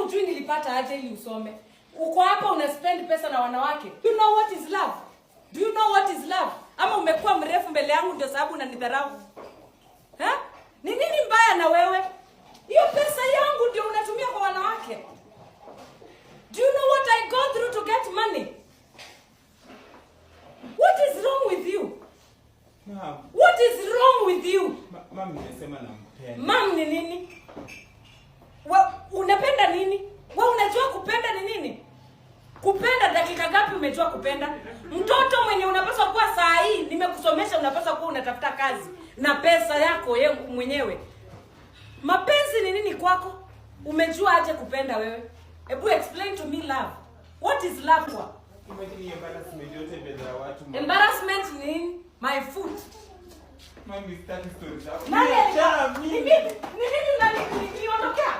Hujui nilipata aje ili usome. Uko hapa una spend pesa na wanawake. You know what is love? Do you know what is love? Ama umekuwa mrefu mbele yangu ndio sababu unanidharau? Ha? Ni nini mbaya na wewe? Hiyo pesa yangu ndio unatumia kwa wanawake. Do you know what I go through to get money? What is wrong with you? Mom, What is wrong with you? Mom, nimesema nampenda. Mum ni nini? Unapenda nini? We unajua kupenda ni nini? Kupenda dakika ngapi umejua kupenda? Mtoto mwenye unapaswa kuwa saa hii nimekusomesha, unapaswa kuwa unatafuta kazi na pesa yako ye mwenyewe. Mapenzi ni nini kwako? Umejua aje kupenda wewe? Hebu explain to me love. What is love kwa? Imagine hii embarrassment yote mbele ya watu, mom. Embarrassment ni nini? My foot. Mom, sitaki stories zako. Nani Achana Ni mimi. mimi, ni mimi niliondokea.